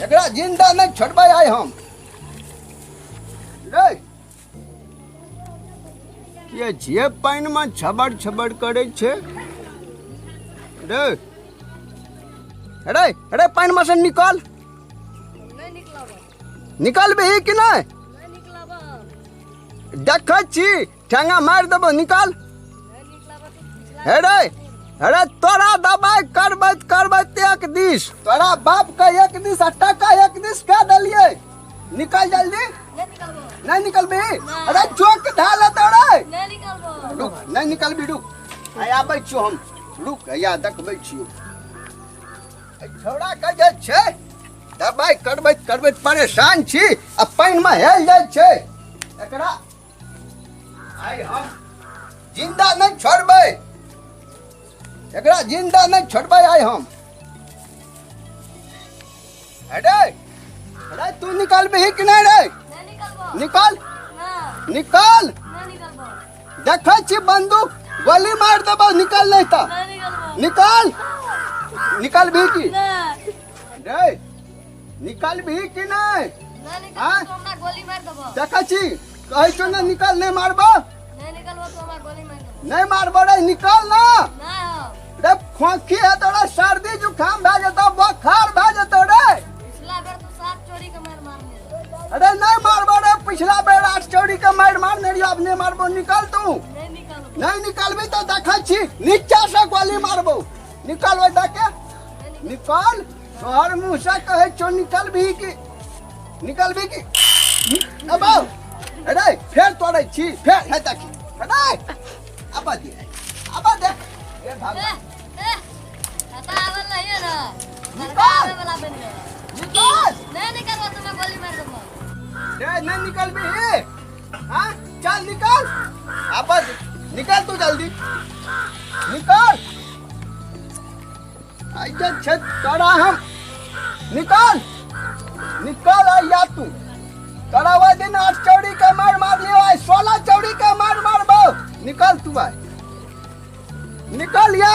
एकरा जिंदा नहि छोड़बै आइ हम। रे के जे पानिमे छबड़ छबड़ करै छै रे? रे रे, पानिमे से निकल। नहि निकलब। निकलबही कि नहि? नहि निकलब। देखै छी, ठेंगा मारि देबो, निकल। नहि निकलब तऽ पिछला। हे रे हे रे, तोरा दबाइ करबैत करबैत एक दिस तोरा बाप के एक दिस आ टाका एक दिस कऽ देलियै। निकल जल्दी। नहि निकलबो। नहीं निकलबी? नहि। अरे चोक धऽ लेतौ रे। नहि निकलबो। रुक, नहीं निकलबी? रुक, आइ आबै छियौ हम, रुक, हैया देखबै छियौ। एहि छौड़ा के जे छै दबाइ करबैत करबैत परेशान छी आ पानिमे हेल जाइ छै। एकरा आइ हम जिंदा नहि छोड़बै, एकरा जिंदा नहि छोड़बै आइ हम। अरे अरे, तू निकलबही कि नहि रे? नहि निकलबो। निकल। नहि। निकल। नहि निकलबो। देखै छी बंदूक, गोली मारि देबौ, निकल नहि तऽ। नहि निकलबो। निकल, निकलबही की? नहि। रे, निकलबही कि नहि? नहि निकलबो। आँय? तो हमरा गोली मारि देबो। देखै छी, कहै छौ ने निकल, नहि मारबो। नहि निकलबो तो हमरा गोली मारि देबो। नहि मारबो रे? निकल ना। नहि हो। रे, खोखी है तोरा, सर्दी जुकाम भए जेतौ, बोखार भए जेतौ रे। पिछला बेर तू 7 चोरी के मार मारने रहे। अरे नहीं मारबो रे? पिछला बेर 8 चौड़ी के मार मारने रहियो, अब नहीं मारबो, निकल तू। नहि निकलबो। नहीं निकलबी तो देखै छी नीचा से गोली मारबो। निकल ओहि दके। नहि निकलबो। निकल, तोहर मुँह से कहै छौ, निकलबी कि निकलबी कि? अब अरे फेर तोड़ै छी, फेर है देखी। अरे अब दे, अब दे, हे भगवान। ए, ए, एतऽ आबल नहीं है ना। निकल। सरकार आबै वाला बनि गेल। निकल। नहि निकलबो तो मैं गोली मारि देबो। रे, नहीं निकलबी? हाँ, चल निकल, अब निकल तू, जल्दी निकल। आइजा छै तोरा हम, निकल निकल आइया तू। तोरा ओहि दिन 8 चौड़ी के मार मारलियो, आइ 16 चौड़ी के मार मारबो। निकल तू आइ, निकल या।